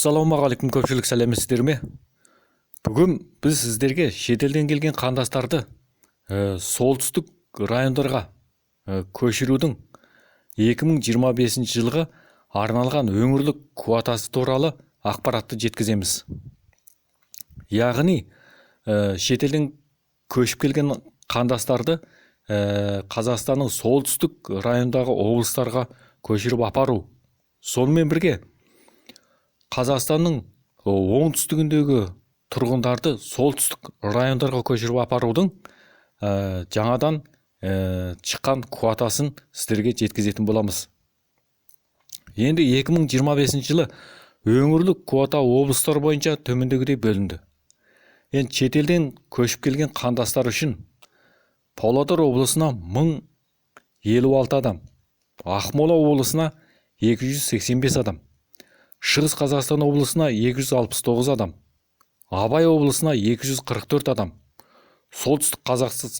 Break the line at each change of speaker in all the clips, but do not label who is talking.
Ассалаумағалейкум, көпшілік, сәлеметсіздер ме? Бүгін біз сіздерге шетелден келген қандастарды солтүстік райондарға көшірудің 2025 жылғы арналған өңірлік квотасы туралы ақпаратты жеткіземіз. Яғни шетелден көшіп келген қандастарды Қазақстанның солтүстік райондағы облыстарға көшіріп апару. Сонымен бірге Қазақстанның оңтүстігіндегі тұрғындарды солтүстік райондарға көшіріп апарудың жаңадан шыққан квотасын сіздерге жеткізетін боламыз. Енді 2025 жылы өңірлік квота облыстар бойынша төмендегідей бөлінді. Енді шетелден көшіп келген қандастар үшін Павлодар облысына 1056 адам, Ақмола облысына 285 адам, Шығыс Қазақстан облысына 269 адам, Абай облысына 244 адам, Солтүстік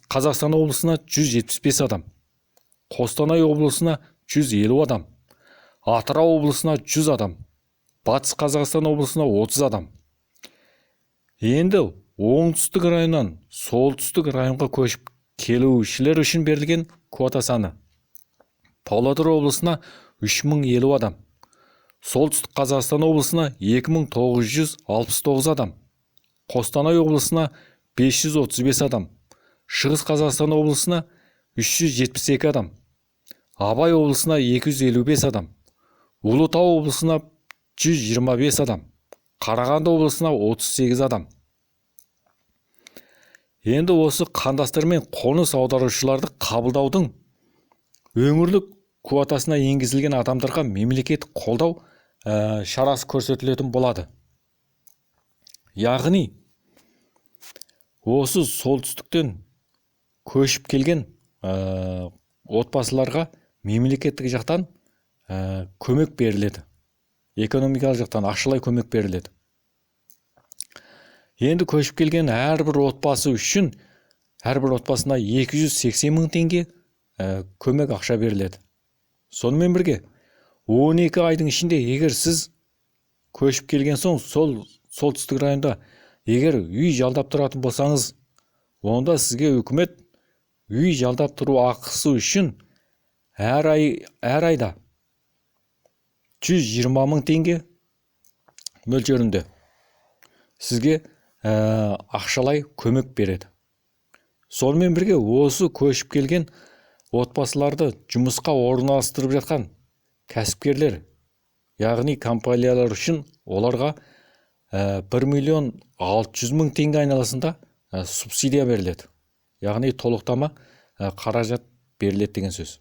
Қазақстан облысына 175 адам, Қостанай облысына 150 адам, Атырау облысына 100 адам, Батыс Қазақстан облысына 30 адам. Енді оңтүстік районнан солтүстік районға көшіп келушілер үшін берілген квота саны: Павлодар облысына 3050 адам, Солтүстік Қазақстан облысына 2969 адам, Қостанай облысына 535 адам, Шығыс Қазақстан облысына 372 адам, Абай облысына 255 адам, Ұлытау облысына 125 адам, Қарағанды облысына 38 адам. Енді осы қандастар мен қоныс аударушыларды қабылдаудың өңірлік квотасына енгізілген адамдарға мемлекеттік қолдау шарасы көрсетілетін болады. Яғни осы солтүстіктен көшіп келген отбасыларға мемлекеттік жақтан көмек беріледі. Экономикалық жақтан ақшалай көмек беріледі. Енді көшіп келген әрбір отбасы үшін әрбір отбасына 280 мың теңге көмек ақша беріледі. Сонымен бірге 12 айдың ішінде егер сіз көшіп келген соң сол солтүстік районда егер үй жалдап тұратын болсаңыз, онда сізге үкімет үй жалдап тұру ақысы үшін әр айда 120 мың теңге мөлшерінде сізге ақшалай көмек береді. Сонымен бірге осы көшіп келген отбасыларды жұмысқа орналастырып жатқан кәсіпкерлер, яғни компаниялар үшін оларға 1 миллион 600 мың теңге айналасында субсидия беріледі. Яғни толықтама қаражат беріледі деген сөз.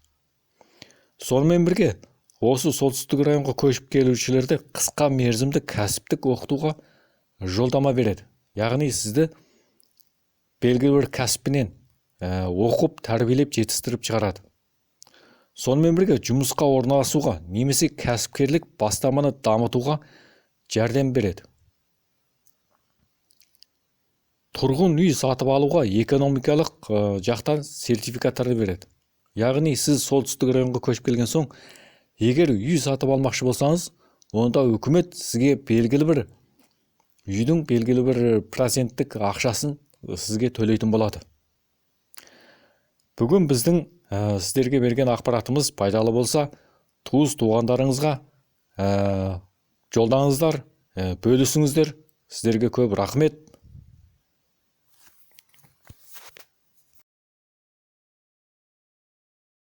Сонымен бірге осы солтүстік районға көшіп келушілерді қысқа мерзімді кәсіптік оқытуға жолдама береді. Яғни сізді белгілі бір кәсіппенен оқып, тәрбиелеп, жетістіріп шығарады. Сонымен бірге жұмысқа орналасуға немесе кәсіпкерлік бастаманы дамытуға жәрдем береді. Тұрғын үй сатып алуға экономикалық жақтан сертификаттарды береді. Яғни сіз солтүстік районға көшіп келген соң, егер үй сатып алмақшы болсаңыз, онда үкімет сізге белгілі бір үйдің белгілі бір проценттік ақшасын сізге төлейтін болады. Бүгін біздің сіздерге берген ақпаратымыз пайдалы болса, туыс туғандарыңызға жолдаңыздар, бөлісіңіздер. Сіздерге көп рахмет.